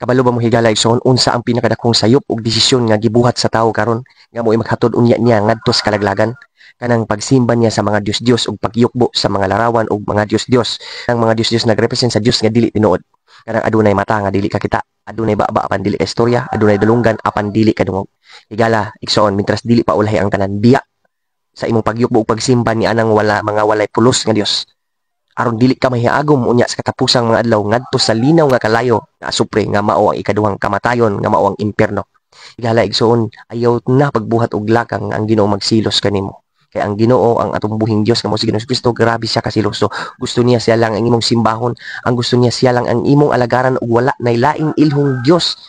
Kabalo ba mo, higala igsoon, unsa ang pinakadakong sayop ug desisyon nga gibuhat sa tawo karon nga mo'y maghatod unya niya ngadto sa kalaglagan? Kanang pagsimba niya sa mga dios-dios ug pagyukbo sa mga larawan ug mga dios-dios. Ang mga dios-dios nagrepresent sa Dios nga dili tinuod. Kanang adunay mata nga dili kakita, adunay baba apan dili ka istorya, adunay dulunggan apan dili kadungog. Higala igsoon, mintras dili pa ulahi ang tanan, biya sa imong pagyukbo ug pagsimba ni anang wala mga walay pulos nga Dios, aron dili ka mahiagom unya sa katapusang mga adlaw ngadto sa linaw nga kalayo nga asupre, nga mao ang ikaduhang kamatayon, nga mao ang impierno. Higala igsoon, ayaw na pagbuhat og lakang ang Ginoo magsilos kanimo. Kay ang Ginoo, ang atong buhing Dios nga mao si Ginoong Kristo, grabe siya kasiloso. Gusto niya siya lang ang imong simbahon, ang gusto niya siya lang ang imong alagaran ug wala nay laing ilhong Dios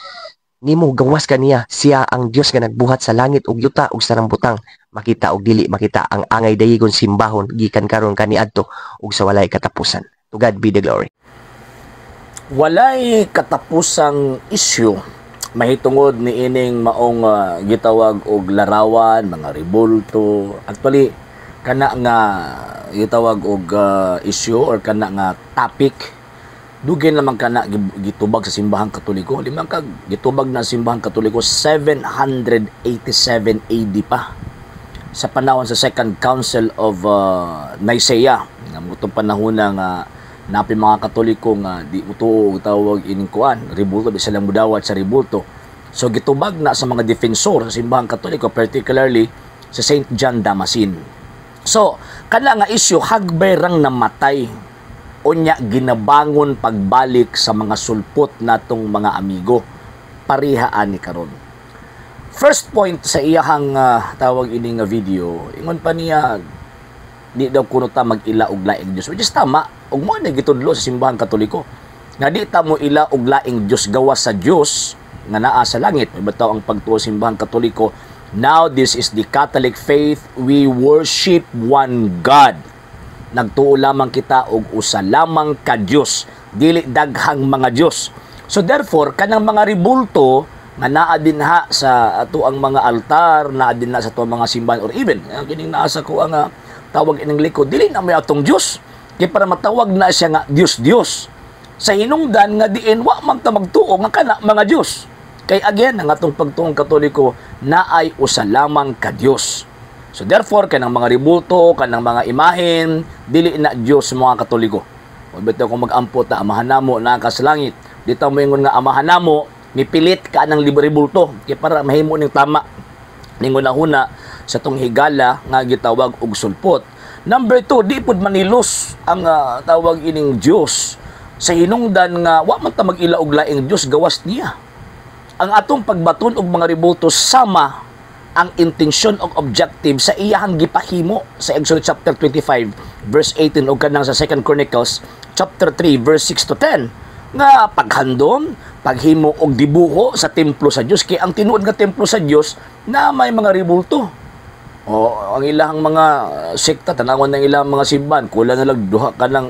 nimo gawas kaniya. Siya ang Dios nga nagbuhat sa langit ug yuta ug sa butang makita ug dili makita, ang angay dayigon simbahon gikan karon kaniadto ug sa walay katapusan. To God be the glory. Walay katapusang isyu mahitungod ni ining maong gitawag og larawan, mga rebulto. Actually, kana nga gitawag og issue or kana nga topic, dugay naman kana gitubag sa Simbahang Katoliko. Limang kag gitubag na Simbahang Katoliko 787 AD pa, sa panahon sa Second Council of Nicaea, nga mutong panahon na nga napi mga Katoliko nga di mutuo og tawag ining kuan, rebulto, di sila mudawat sa rebulto. So gitubag na sa mga defensor sa Simbahang Katoliko, particularly sa Saint John Damascene. So kana nga issue hagbay rang namatay, unya ginabangon pagbalik sa mga sulpot natong mga amigo, parihaan ni karon. First point sa iyahang tawag ini nga video, ingon pa niya di daw kuno ta mag-ila og laing Dios, which is tama ug mo na gitudlo sa Simbahang Katoliko nga di ta mo ila og laing Dios gawas sa Dios nga naa sa langit. May bitaw ang pagtuo sa Simbahang Katoliko. Now, this is the Catholic faith: we worship one God. Nagtuo lamang kita og usa lamang ka Dios, dili daghang mga Dios. So therefore, kanang mga ribulto nga naa dinha sa ato ang mga altar, naa din na sa ato ang mga simbahan, or even kining naa sa ko ang tawag ining likod, dili na may atong Dios. Kay para matawag na siya nga Dios Dios, sa hinungdan nga diin wa man ta magtuo nga kana mga Dios. Kay again, ang atong pagtuong Katoliko, naay usa lamang ka Dios. So therefore, kanang mga ribulto, kanang mga imahen, dili na Dios sa mga Katoliko. O bitaw kung mag-ampo ta, "Amahan namo naa ka sa langit." Di ta moingon nga "Amahan namo," mipilit ka ng rebulto kay para mahimo ning tama ning huna sa tong higala nga gitawag og sulpot. Number 2, di pud manilos ang tawag ining Dios sa hinungdan nga wa man ta mag-ila og laing Dios gawas niya. Ang atong pagbaton og mga rebulto, sama ang intensyon og objective sa iyahang gipahimo sa Exodus chapter 25 verse 18 ug kanang sa Second Chronicles chapter 3 verse 6 to 10 nga paghandom, paghimo og dibuho sa templo sa Dios, kay ang tinuod nga templo sa Dios na may mga rebulto. O ang ilang mga sekta, tanawon ng ilang mga simbahan, kulang na lang duha ka lang,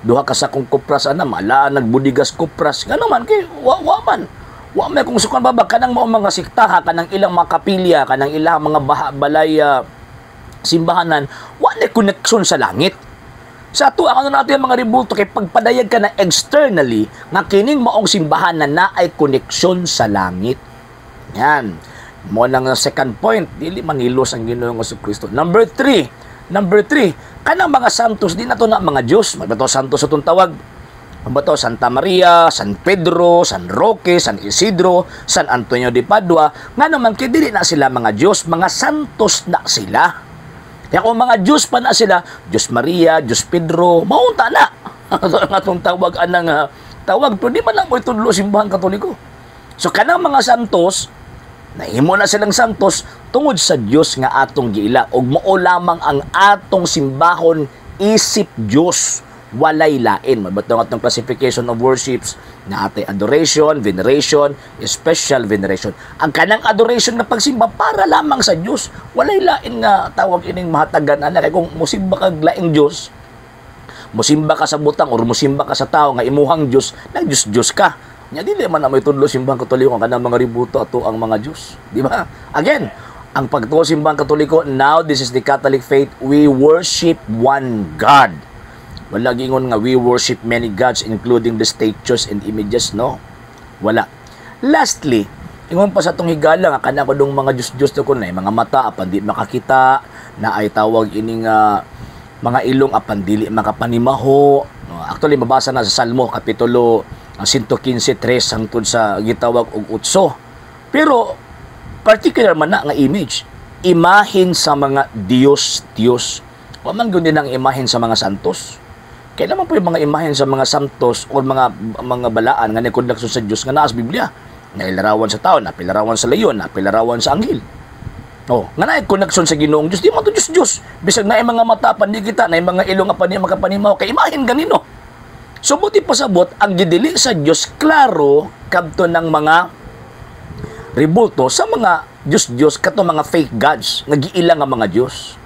duha ka sakong kopras ana, malaan nagbudigas kopras. Ngano man? Kay wa man. Wa may kung sukan ba kanang mao mga sektaha, kanang ilang mga kapilya, kanang ilang mga baha, balay simbahanan, wa na connection sa langit. Sa ato ang ano natin ang mga rebulto, kay pagpadayag ka na externally nga kining maong simbahan na naay koneksyon sa langit. Yan. Mo lang ang second point, dili manilos ang Ginoong Kristo. Number 3, kanang mga santos, di na to na mga Diyos. Magbato santos sa itong tawag. Mabato Santa Maria, San Pedro, San Roque, San Isidro, San Antonio de Padua, nga naman kay dili na sila mga Diyos, mga santos na sila. Kaya kung mga Diyos pa na sila, Diyos Maria, Diyos Pedro, maunta na. Ang atong tawag anang tawag, pero di man lang mo itudlo Simbahan Katoliko. So kanang mga santos, nahimo na silang santos tungod sa Dios nga atong giila ug mao lamang ang atong simbahon isip Dios, walay lain. Mabato ang atong classification of worships na ate adoration, veneration, special veneration. Ang kanang adoration nga pagsimba para lamang sa Dios, walay lain nga tawag ining mahatagan ana. Kay kung musimba kag laing Dios, musimba ka sa butang or musimba ka sa tao nga imuhang Dios, nag Dios Dios ka. Nya dili man na may tudlo Simbahang Katoliko ang kanang mga rebulto ato ang mga Dios, di ba? Again, ang pagtuo Simbahang Katoliko, now this is the Catholic faith, we worship one God. Wala gingon nga we worship many gods, including the statues and images, no. Wala. Lastly, ingon pa sa atong higala nga kana ko mga Diyos-Diyos na kun mga mata apan di makakita, na ay tawag ining mga ilong apan dili makapanimaho. No, actually mabasa na sa Salmo kapitulo 115:3 hangtod sa gitawag og 8. Pero particular man na nga image, imahin sa mga Diyos-Diyos. Wa man gyud ang imahin sa mga santos. Kaya naman po yung mga imahen sa mga santos o mga balaan nga nakonneksyon sa Diyos nga naa sa Biblia. Nailarawan sa tao, napilarawan sa leyon, napilarawan sa anghel. Oh, nga naay koneksyon sa Ginoong Diyos, di man to Diyos Diyos. Bisag naay mga mata pan di kita, naay mga ilong apan di makapanimaw, kay imahin ganino. So buti pasabot ang gidili sa Diyos klaro kadto ng mga rebulto sa mga Diyos-Diyos, kato mga fake gods, nga giila nga mga Diyos.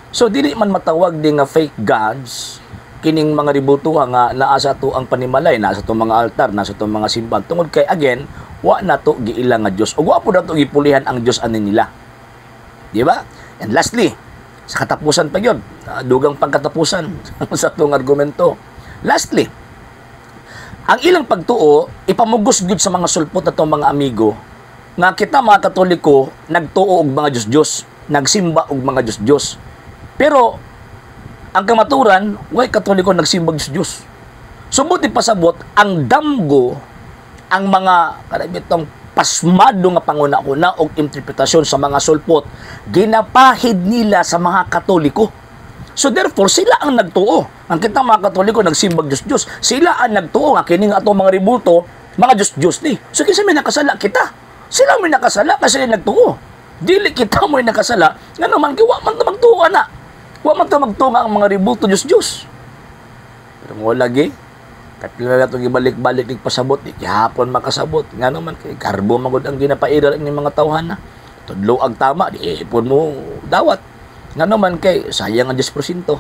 So dili man matawag di nga fake gods kining mga rebultuha nga naa sa ato ang panimalay, naa sa atong mga altar, naa sa atong mga simbahan, tungod kay again wa na to giila nga Diyos ug wa po nato gipulihan ang Diyos ani nila. Di ba? And lastly, sa katapusan pa yun, dugang pangkatapusan sa atong argumento. Lastly, ang ilang pagtuo ipamugos gyud sa mga sulpot atong mga amigo nga kita mga Katoliko nagtuo og mga Diyos-Diyos, nagsimba og mga Diyos-Diyos. Pero ang kamaturan, way Katoliko nagsimbag Diyos-Diyos. So buti pasabot ang damgo ang mga karabitong pasmado nga panguna-una og interpretasyon sa mga sulpot, ginapahid nila sa mga Katoliko. So therefore, sila ang nagtuo. Ang kita mga Katoliko nagsimbag Diyos-Diyos, sila ang nagtuo nga kini nga atong mga rebulto, mga Diyos-Diyos ni. So kinsa may nakasala kita? Sila may nakasala kasi sila nagtuo. Dili kita mo'y nakasala, ngano man kay wa man ta magtuo ana. Wa man ta magtuo nga ang mga rebulto Diyos-Diyos. Pero mo lagi, kapila na itong ibalik-balik ng pasabot, di gihapon makasabot. Ngano man kay garbo magud ang ginapairal ni mga tawhana. Tudlo ang tama, di ipon mo dawat. Ngano man kay sayang ang 10%.